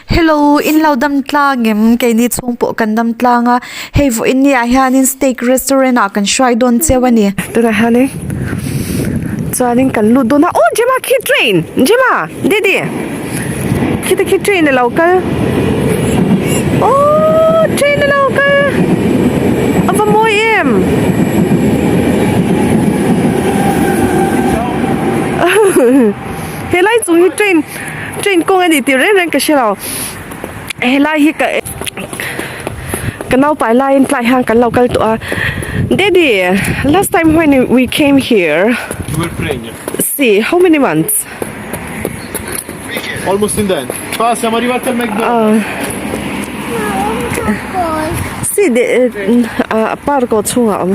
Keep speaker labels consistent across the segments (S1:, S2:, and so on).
S1: Hello in lo dam tlang em keini chhung pawh kan dam tlang a hei vawiin ni ah hianin steak restaurant ah kan hruai dawn cheu a ni.
S2: Tunah hianin chuanin kan lut dawn a aw Gemma khi train Gemma Daddy khiti khi train alo kal aww train alo kal a va mawi em helai chung hi train. Train kawng a ni tih reng reng ka hre lo helai hi ka ka naupai laiin tlai hian kan lo kal tawh a daddy last time when we came here
S3: You were pregnant.
S2: si how many months
S3: Almost in the end. Qua siamo arrivati al McDonald's.
S2: Si de ah park aw chhungah a awm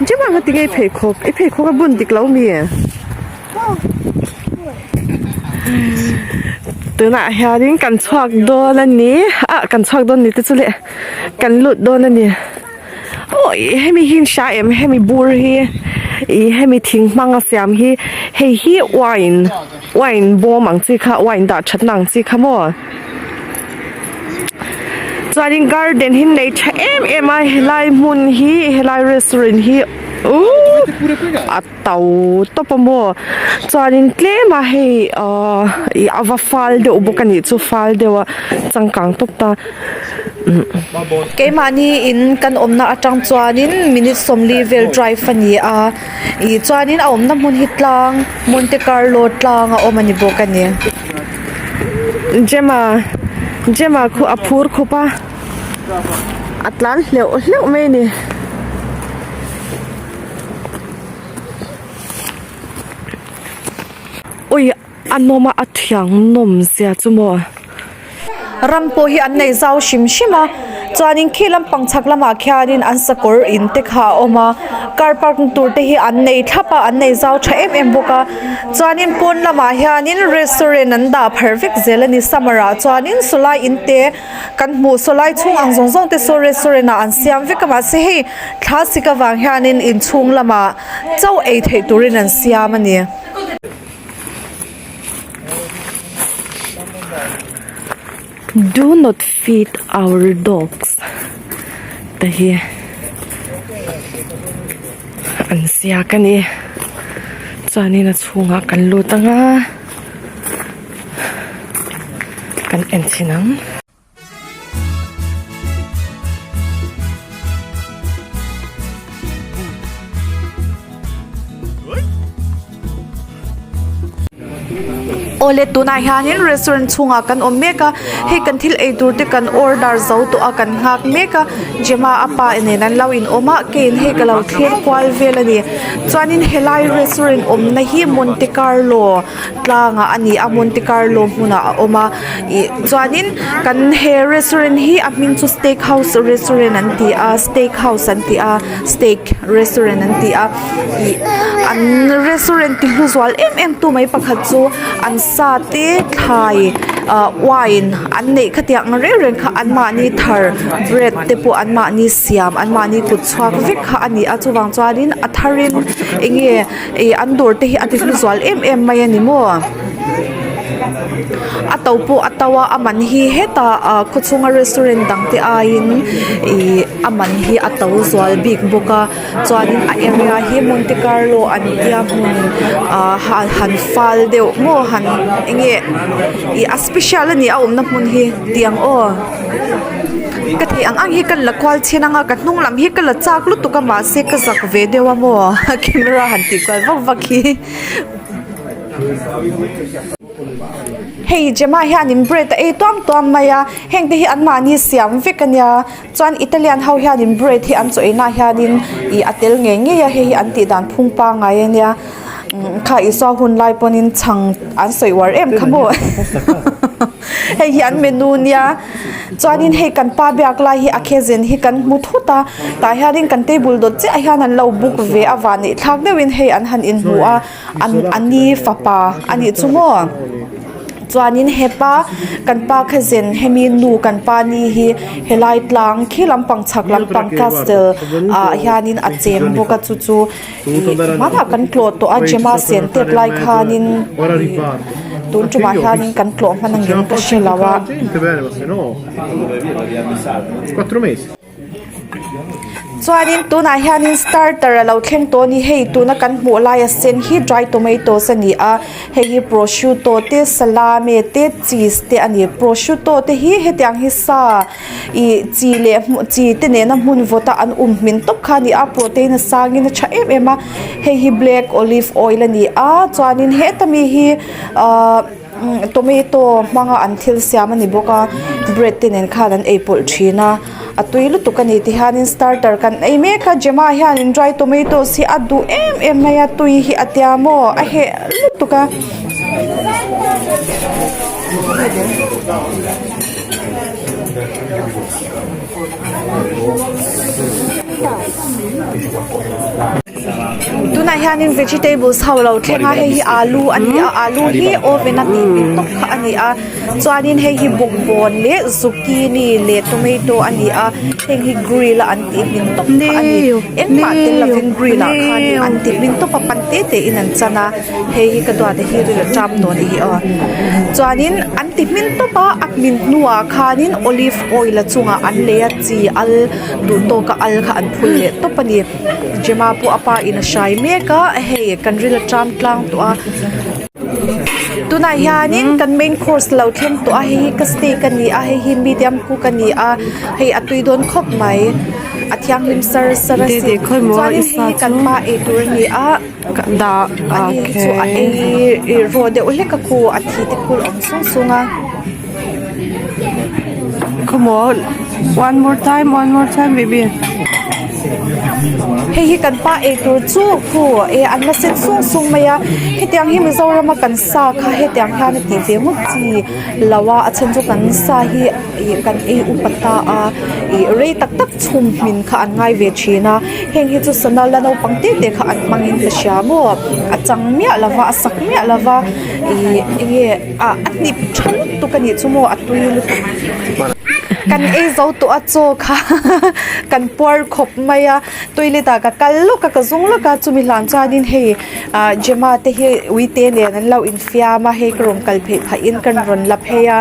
S2: Jima nga tinge i pheikhawk i pheikhawk a bun dik lo mi? Tunah hianin kan chhuak dawn a ni ah kan chhuak dawn ni te chu le kan lut dawn a ni awi hemi hi hria em hemi bur hi ih hemi thing hmanga siam hi hei hi wine wine bawm ang chi kha wine dah that na ang chi kha maw chuanin garden hi nei tha em em a helai hmun hi helai restaurant hi uuh a to tawp a maw chuanin tlem a hei ahh ih a va fal deuh bawk a nih chu fal deuh a changkang tawp ta
S1: Keimahni in kan awmna atang chuanin minute sawmli vel drive a ni a ih chuanin a awmna hmun hi tlang Monte Carlo tlang a awm a ni bawk a ni.
S2: Gemma Gemma khu a phur khawp a a tlan hleuh hleuh mai a ni. Ui a nawm a a thiang nawm zia chu maw.
S1: Ram pawh hi an nei zau hrim hrim a chuanin khi lampang chhak lamah khianin an sakawr in te kha a awm a car park na tur te hi an nei thlap a an nei zau tha em em bawk a chuanin pawn lamah hianin restaurant an dah pharh vek zel a ni summer ah chuanin sawlai in te Kan hmuh saw lai chhung ang zawng zawng te saw restaurant ah an siam vek a mahse hei thla sik avang hianin inchhung lamah chaw ei theih turin an siam a ni.
S2: Do not feed our dogs te hi an ziak a ni chuanin a chhungah kan lut ang a. Kan en chhin ang.
S1: Awle tunah hianin restaurant chhungah kan awm mek a hei kan thil ei tur te kan order zo tawh a kan nghak mek a Gemma a pa nen an lo in awm a keiin hei ka lo thlir kual vel a ni chuanin helai restaurant awmna hi Monte Carlo tlangah a ni a Monte Carlo hmunah a awm a ih chuanin kan he restaurant hi a hming chu steak house restaurant an ti a steak house an ti a steak restaurant an ti a ih an restaurant ti hlu zual em em tu mai pakhat chu an sa te thlai ah wine an neih khatiang ang reng reng kha anmahni thar bread te pawh anmahni siam anmahni kut chhuak vek kha a ni a chuvang chuanin a tharin eng nge Ih an dawr te hi a ti hlu zual em em mai a ni maw a to pawh a to a a man hi hetah ah khawchhunga restaurant dang te aiin ih a man hi a to zual bik bawk a chuanin a area hi Monte Carlo an tia hmun ah han fal deuh maw han eng nge ih a special a ni a awmna hmun hi tiang aw. Ka theih ang ang hi ka la kual chhin anga ka hnung lam hi ka la chak lutuk a mahse ka zak ve deuh a maw camera han tih kual vak vak hi. Hei Gemma hianin bread a ei tuam tuam mai a heng te hi anmahni siam vek a nia chuan Italian ho hianin bread hi an chaw ei naah hianin ih a tel ngei ngei a hei hi an tih dan phung pangngai a nia kha Isua hun lai pawhin chhang an sawi uar em kha maw. Hei hi an menu nia chuanin hei kan pa biak lai hi a khezen hi kan hmu thut a tah hianin kan table dawt chiah hian an lo book ve a van thlak deuhin hei an han inhmu a an ani fapa a nih chu maw chuanin hepa kan pa khezen hemi nu kan pa ni hi helai tlang khi lampang chhak lampang castle ah hianin a cheng bawk a chu chu ih hmanah kan tlawh tawh a Gemma sen tep lai khanin ih. tun tumah hianin kan tlawh hman angin ka hre lo a. Chuanin tunah hianin starter a lo thleng tawh a ni hei tuna kan hmuh laia sen hi dry tomatoes a ni a hei hi prosciutto te salame te cheese te a ni prosciutto te hi hetiang hi sa ih chi leh chi te nena hmun vawt a an um hmin tawp kha a ni a protein a sangin a tha em em a hei hi black olive oil a ni a chuanin heta mi hi ahh tomato hmanga an thil siam a ni bawk a bread te nen khan an ei pawlh thin a a tui lutuk a ni ti hianin starter kan ei mek a Gemma hianin dry tomatoes hi a duh em em mai a tui hi a tia maw a heh lutuk a. Tunah hianin vegetables ho lo thleng a hei hi alu a ni a alu hi oven a tih hmin tawp kha a ni a chuanin hei hi bawkbawn leh zucchini leh tomato a ni a heng hi grill a an tih hmin tawp kha a ni engmah tel lovin grill ah khanin an ti hmin tawp a pan te te in an chan a hei hi ka duat a hi ril a ṭam tawh a nih hi aw chuanin an ti hmin tawp a a hmin hnuah khanin olive oil a chungah an lei a chi al duh tawk a al kha an phul leh tawp a ni Gemma pawh a pa in a hrai mek a hei kan ril a ṭam tlang tawh a tunah hianin kan main course lo thleng tawh a hei hi ka steak a ni a hei hi medium cook a ni a hei a tui dawn khawp mai a thianghlim sar sar a sin chuanin hei hi kan pa ei tur a ni a.
S2: Dah
S1: Ani hi chu a ei rawh deuh hlek a khu a thi te khu a awm sung sung a.
S2: Come on one more time one more time baby.
S1: Hei hi kan pa ei tur chu khu e an la sen sung sung mai a hetiang hi Mizoram a kan sa kha hetiang hian a tih ve ngawt chi lo a a chhan chu kan sa hi ih kan ei upa ta a ih rei tak tak chhum hmin kha an ngai ve thin a heng hi chu sana la naupang te te kha an hmang in ka hria maw a chang miah lo va a sak miah lo va ih enge ah a hnip tha lutuk a nih chu maw a tui lutuk kan ei zo tawh a chaw kha kan puar khawp mai a toilet ah ka kal lawk a ka zung lawk a chumi hlan chuanin hei ah Gemma te hi uite nen an lo infiam a hei ka rawn kal phei phah in ka rawn la phei a.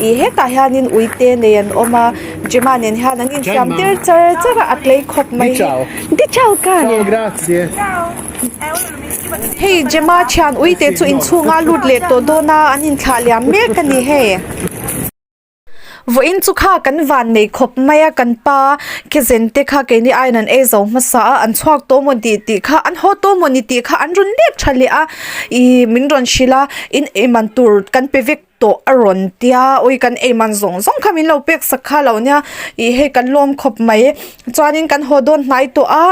S1: Ih hetah hianin uite nei an awm a Gemma nen hian an infiam tir char char a a tlei khawp mai hi Di ciao kan hei Gemma thian uite chu inchhunga lut leh tawh dawn a an inthlah liam mek a ni hei. Vawiin chu kha kan van nei khawp mai a kan pa kezen te kha keini aiin an ei zo hmasa a an chhuak tawh maw tih tih kha an haw tawh maw ni tih kha an rawn let tha leh a ih min rawn hrilh a in eiman tur kan pe vek tawh a rawn tia awi kan ei man zawng zawng kha min lo pek sak kha lo nia ih hei kan lawm khawp mai chuanin kan haw dawn hnai tawh a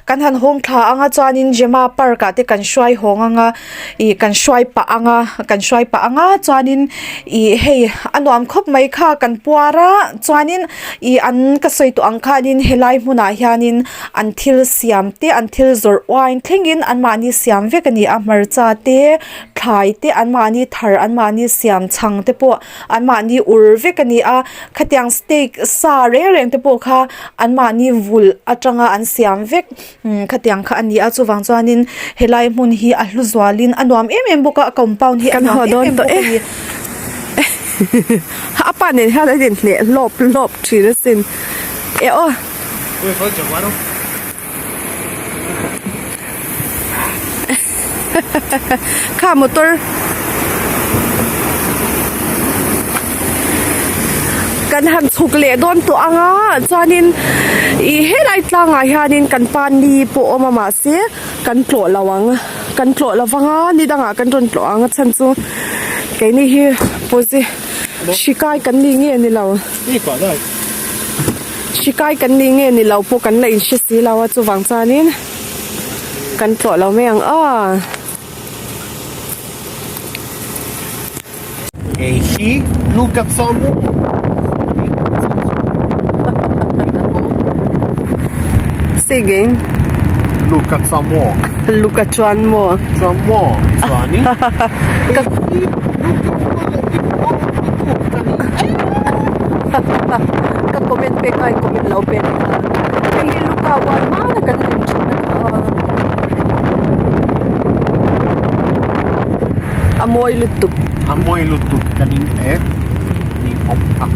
S1: kan han hawng thla ang a chuanin Gemma park ah te kan hruai hawng ang a ih kan hruai pah ang a kan hruai pah ang a chuanin ih hei a nuam khawp mai kha kan puar a chuanin ih an ka sawi tawh ang khanin helai hmunah hianin an thil siam te an thil zawrh uain thlengin anmahni siam vek a ni a hmarcha te. Thlai te anmahni thar anmahni siam chhang te pawh anmahni ur vek a ni a khatiang steak sa reng reng te pawh kha anmahni vulh atanga an siam vek khatiang kha a ni a chuvang chuanin helai hmun hi a hlu zualin a nuam em em bawk a a compound hi a
S2: Kan
S1: nuam
S2: haw
S1: em
S2: dawn
S1: em
S2: tawh
S1: bawk a
S2: e
S1: ni.
S2: A pa nen hian an inhneh hlawp hlawp thin asin e aw. Kha motor kan han chhuk leh dawn tawh ang a chuanin ih helai tlangah hianin kan pa ni pawh a awm a mahse kan tlawh lo ang kan tlawh lo vang a ni dangah kan rawn tlawh ang a chhan chu keini hi pawzi hri kai kan ni nge ni lo. Hri kai kan ni nge ni lo pawh kan la inhre si lo a chuvang chuanin kan tlawh lo mai ang aw.
S3: Hei hi Luca Tsawmu.
S2: Say again.
S3: Luca Tsawmu.
S2: Luca chuan maw?
S3: Tsawmu chuanin.
S2: Ka Ka comment pek a i comment lo pek a hei hi Luca uar hmana kan lem thin a kha a mawi lutuk.
S3: A mawi lutuk ka ning e ning awm tak.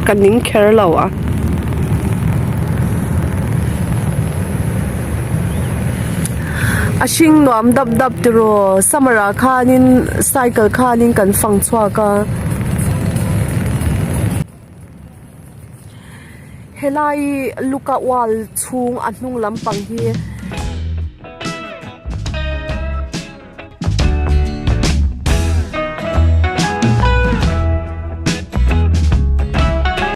S2: Ka ning kher lo a. A hring nuam dap dap tiraw summer ah khanin cycle khanin kan fang chhuak a. Helai lookout wall chhung a hnung lampang hi.